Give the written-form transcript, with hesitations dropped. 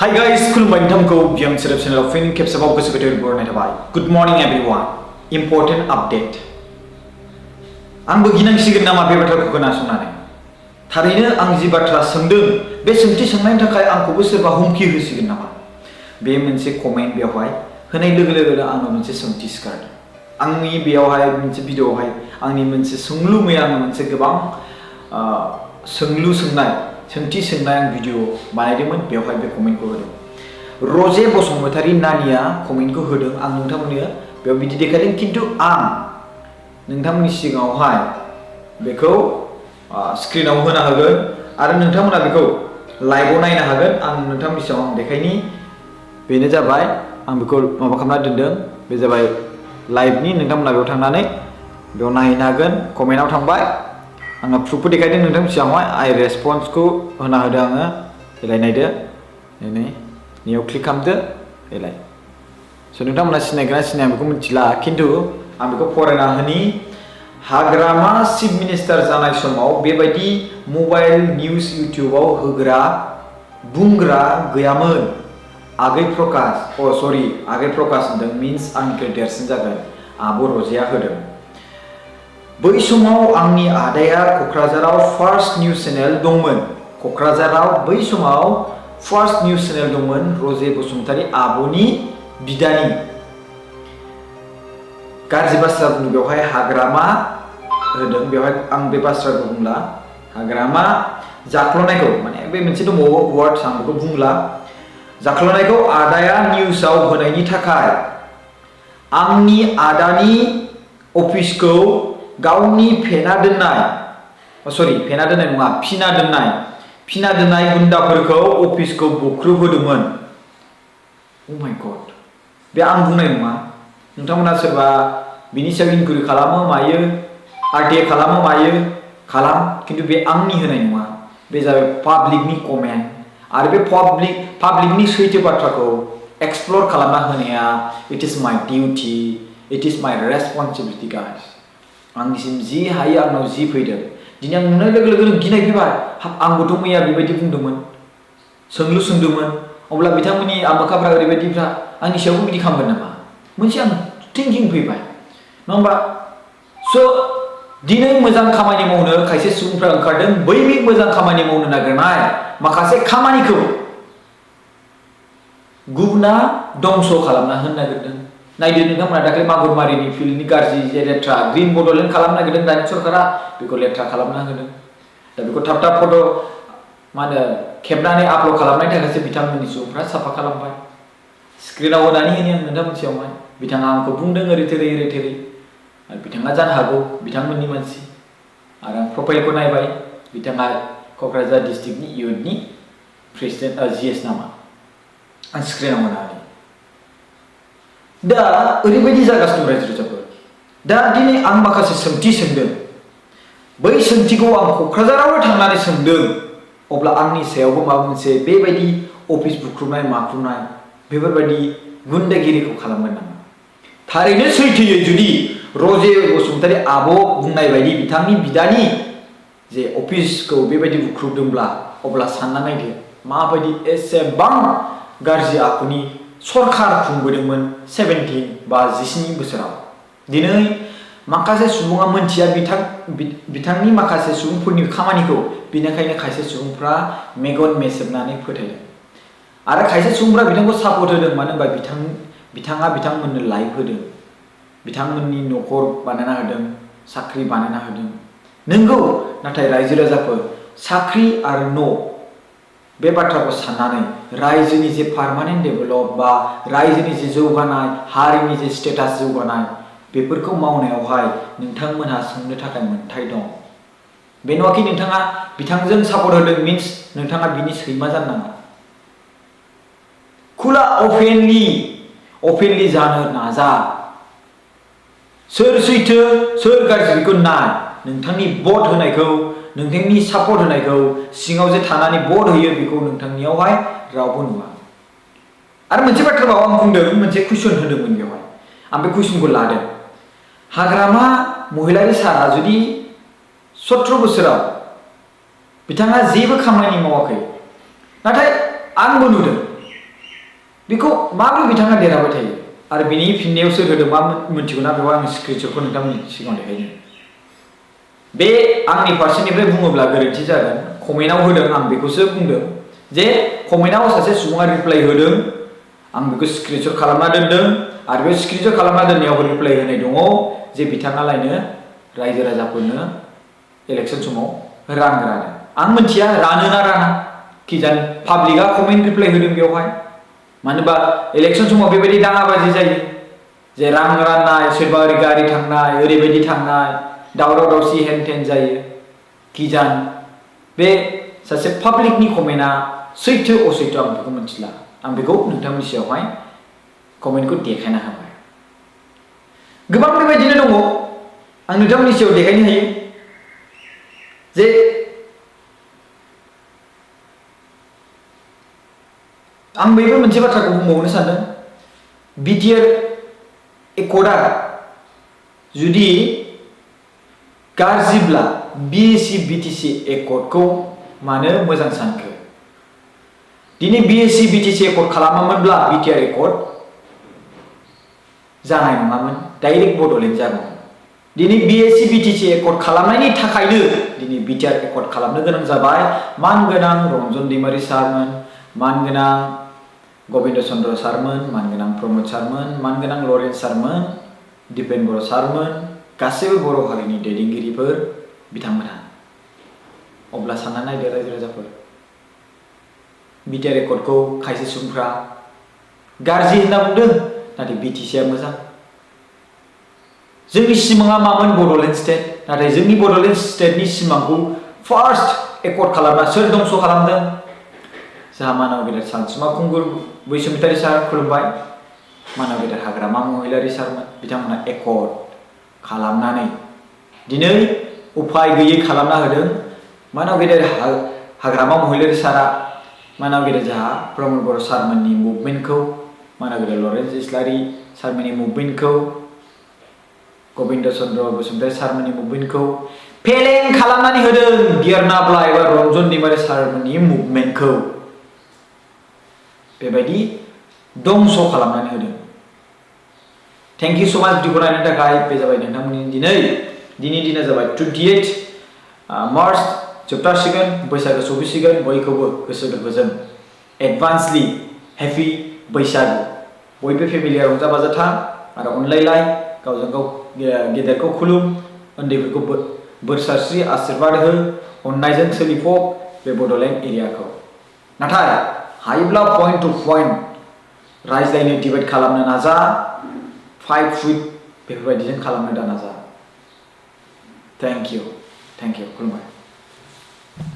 Hi guys, खुलुमबाय नोंथांमोनखौ बियाम सोदोब चेनेलाव फिन खेबसेबाव गोसो गोथारै बरायनाय थाबाय। Good morning everyone. Important update. आंबो गिनांसिगोन नामा बे बाथ्राखौ खोनासंनानै? थारैनो आं जि बाथ्रा सोंदों बे सोंथि सोंनायनि थाखाय आंखौबो सोरबा हुमखि होसिगोन नामा? बे मोनसे कमेन्ट बेवहाय होनाय लोगो लोगोनो आंनाव मोनसे सोंथि सिखारदों। आंनि बेयावहाय मोनसे भिडिअआवहाय आंनि मोनसे सोंलु मैया आङो मोनसे गोबां सोंथि सोंनाय आं भिडिअ बानायदोंमोन बेवहाय बे कमेन्टखौ होदों। रजे बसुमतारी नानिया कमेन्टखौ होदों आं नोंथांमोननो बेयाव बिदि देखायदों खिन्थु आं नोंथांमोननि सिगाङावहाय बेखौ स्क्रिनाव होना होगोन आरो नोंथांमोना बेखौ लाइभआव नायनो हागोन आं नोंथांमोननि सिगाङाव देखायनि बेनो जाबाय आं बेखौ माबा खालामना दोनदों बे जाबाय लाइभनि नोंथांमोना बेयाव थांनानै बेयाव नायनो हागोन कमेन्टआव थांबाय आङो प्रुफबो देखायदों नोंथांमोननि सिगाङावहाय आइ रेसपन्सखौ होना होदों आङो देलाय नायदो नैयाव क्लिक खालामदो देलाय स' नोंथांमोना सिनायगोना सिनाया बेखौ मिथिला खिन्थु आं बेखौ फरायना होनि हाग्रामा चिफ मिनिस्टार जानाय समाव बेबायदि मबाइल निउज इउटिउबाव होग्रा बुंग्रा गैयामोन आगै प्रकाश होनदों मिन्स आंनिख्रुइ देरसिन जागोन आब' रजेया होदों बै समाव आंनि आदाया क'क्राझाराव फार्स्ट निउज चेनेल दंमोन रजे बसुमतारी आब'नि बिदानि गाज्रि बाथ्रा बुंदों बेवहाय हाग्रामा होदों बेवहाय आं बे बाथ्राखौ बुंला हाग्रामा जाख्ल'नायखौ माने बे मोनसे दंबावो वार्ड आं बेखौ बुंला जाख्ल'नायखौ आदाया निउजआव होनायनि थाखाय आंनि आदानि अफिसखौ गावनि फिना दोननाय गुन्दाफोरखौ अफिसखौ बुख्रुबहोदोंमोन। Oh my God, बे आं बुंनाय नङा नोंथांमोना सोरबा बिनि सायाव इनकुइरि खालामो मायो आरटिए खालामो मायो खालाम खिन्थु बे आंनि होनाय नङा बे जाबाय पाब्लिकनि कमेन्ट आरो बे पाब्लिकनि सैथो बाथ्राखौ एक्सप्लर खालामना होनाया इट इज माय डिउटि इट इज माय रेसपन्सिबिलिटि गाइस आंनिसिम जि हायो आंनाव जि फैदों दिनै आं नुनाय लोगो लोगोनो गिनाय फैबाय आंबोथ' मैया बेबायदि बुंदोंमोन सोंलु सोंदोंमोन अब्ला बिथांमोननि आमोखाफ्रा ओरैबायदिफ्रा आंनि सायावबो बिदि खालामगोन नामा मोनसे आं थिंकिं फैबाय नङा होमबा स' दिनै मोजां खामानि मावनो खायसे सुबुंफ्रा ओंखारदों बै मोजां खामानि मावनो नागिरनाय माखासे खामानिखौ गुबुना दंस' खालामना होनो नागिरदों नायदो नोंथांमोना दाख्लै मागुरमारिनि फिल्डनि गाज्रि जे लेथ्रा ग्रिन बड'लेण्ड खालामनो नागिरदों दानि सरकारा बेखौ लेथ्रा खालामना होदों दा बेखौ थाब फट' खेबनानै आपल'ड खालामनायनि थाखायसो बिथांमोननि सुबुंफ्रा साफा खालामबाय स्क्रिनाव होनानै होनि आं नोंथांमोननि सिगाङावहाय बिथाङा आंखौ बुंदों ओरै थोरै आरो बिथाङा जानो हागौ बिथांमोननि मानसि आरो आं प्रफाइलखौ नायबाय बिथाङा क'क्राझार डिस्ट्रिक्टनि इयुथनि प्रेसिडेन्ट जिएस नामा आं स्क्रिनाव होनानै दा ओरैबायदि जागासिनो रायजो राजाफोर दा दिनै आं माखासे सोंथि सोंदों बै सोंथिखौ आं क'क्राझारावनो थांनानै सोंदों अब्ला आंनि सायावबो माबा मोनसे बेबायदि अफिस बुख्रुबनाय माख्रुबनाय बेफोरबायदि गुन्दागिरिखौ खालामगोन नामा थारैनो सैथोयै जुदि रजे बसुमतारी आब' बुंनाय बायदि बिथांनि बिदानि जे अफिसखौ बेबायदि बुख्रुबदोंब्ला अब्ला सानना नायदो माबायदि एसेबां गाज्रि आखुनि सरखार खुंबोदोंमोन 17 बोसोराव दिनै माखासे सुबुङा मोनथिया बिथांनि माखासे सुबुंफोरनि खामानिखौ बिनिखायनो खायसे सुबुंफ्रा मेगन मेसेबनानै फोथायदों आरो खायसे सुबुंफ्रा बिथांखौ सापर्ट होदों मानो होनबा बिथाङा बिथांमोननो लाइफ होदों बिथांमोननि न'खर बानायना होदों साख्रि बानायना होदों नंगौ नाथाय रायजो राजाफोर साख्रि आरो न' बे बाथ्राखौ साननानै रायजोनि जे पार्मानेन्ट डेभेलप बा रायजोनि जे जौगानाय हारिनि जे स्टेटास जौगानाय बेफोरखौ मावनायावहाय नोंथांमोनहा सोंनो थाखाय मोन्थाय दं बे नङाखि नोंथाङा बिथांजों सापर्ट होदों मिन्स नोंथाङा बिनि सैमा जानो नाङा खुला अपेनलि जानो नाजा सोर सैथो सोर गाज्रिखौ नाय नोंथांनि भट होनायखौ नोंथांनि सापर्ट होनायखौ सिङाव जे थानानै भट होयो बेखौ नोंथांनियावहाय रावबो नुवा आरो मोनसे बाथ्राखौ आं बुंदों मोनसे कुइसन होदोंमोन बेवहाय आं बे कुइसनखौ लादों हाग्रामा महिलारि सारा जुदि 17 बोसोराव बिथाङा जेबो खामानि मावाखै नाथाय आंबो नुदों बेखौ माबोरै बिथाङा देरहाबाय थायो आरो बिनि फिननायाव सोर होदों मा मोनथिगौ ना बेयाव आं स्क्रिनशटखौ नोंथांमोननि सिगाङाव देखायनो बे आंनि फारसेनिफ्राय बुङोब्ला गोरोन्थि जागोन कमेन्टआव होदों आं बेखौसो बुंदों जे कमेन्टआव सासे सुबुङा रिप्लाइ होदों आं बेखौ स्क्रिनशट खालामना दोनदों आरो बे स्क्रिनशट खालामना दोननायाव रिप्लाइ होनाय दङ जे बिथाङालायनो रायजो राजाफोरनो इलेक्सन समाव रां रानो आं मिथिया रानो ना राना कि जाने पाब्लिकआ कमेन्ट रिप्लाइ होदों बेवहाय मानो होनबा इलेक्सन समाव बेबायदि दाङाबाजि जायो जे रां राननाय सोरबा ओरै गारि थांनाय ओरैबायदि थांनाय दावराव दावसि हेन टेन जायो कि जाने बे सासे पाब्लिकनि कमेन्टआ सैथो असैथो आं बेखौ मिथिला आं बेखौ नोंथांमोननि सिगाङावहाय कमेन्टखौ देखायना होबाय गोबां बेबायदिनो दङ आं नोंथांमोननि सिगाङाव देखायनो हायो जे आं बेबो मोनसे बाथ्राखौ बुंबावनो सानदों बिटिआर एकर्डआ जुदि गाज्रिब्ला बिएसि बिटिसि एकर्डखौ मानो मोजां सानखो दिनै बिएसि बिटिसि एकर्ड खालामामोनब्ला बिटिआर एकर्ड जानाय नङामोन डाइरेक्ट बड'लेण्ड जागौमोन दिनै बिएसि बिटिसि एकर्ड खालामनायनि थाखायनो दिनै बिटिआर एकर्ड खालामनो गोनां जाबाय मानगोनां रन्जन दैमारि सारमोन मानगोनां गबिन्द चन्द्र सारमोन मानगोनां प्रमद सारमोन मानगोनां लरेन्स सारमोन दिपेन बर' सारमोन गासैबो बर' हारिनि दैदेनगिरिफोर बिथांमोनहा अब्ला सानना नायदो रायजो राजाफोर बिटिआर एकर्डखौ खायसे सुबुंफ्रा गाज्रि होनना बुंदों नाथाय बिटिसिआ मोजां जोंनि सिमाङा मामोन बड'लेण्ड स्टेट नाथाय जोंनि बड'लेण्ड स्टेटनि सिमांखौ फार्स्ट एकर्ड खालामना सोर दंस' खालामदों जोंहा मानाव गेदेर सानसुमा खुंगुर बैसोमुतियारि सार खुलुमबाय मानाव गेदेर हाग्रामा महिलारि सारमोन बिथांमोना एकर्ड खालामनानै दिनै उफाय गैयै खालामना होदों मानाव गेदेर हाग्रामा महिलारि सारा मानाव गेदेर जोंहा प्रमद बर' सारमोननि मुभमेन्टखौ मानाव गेदेर लरेन्स इस्लारि सारमोननि मुभमेन्टखौ गबिन्द चन्द्र बसुमतारी सारमोननि मुभमेन्टखौ फेलें खालामनानै होदों बिआर नाब्ला एबा रन्जन दैमारि सारमोननि मुभमेन्टखौ बेबायदि दंस' खालामनानै होदों थेंक इउ सो माच भिडिअखौ नायनो थाखाय बे जाबाय नोंथांमोननि दिनैनि दिना जाबाय 28 मार्च जोबथारसिगोन बैसागो सफैसिगोन बयखौबो गोसो गोरबोजों एडभान्सलि हेपि बैसागु बयबो फेमिलिया रंजा बाजा था आरो अनलायलाय गावजों गाव गेदेरखौ खुलुम उन्दैफोरखौ बोर सारस्रि आशीर्बाद हो अननायजों सोलिफब बे बड'लेण्ड एरियाखौ नाथाय हायोब्ला पइन्ट टु पइन्ट रायज्लायनो डिबेट खालामनो नाजा फाइट फुइट बेफोरबायदिजों खालामनो दा नाजा थेंक इउ खुलुमबाय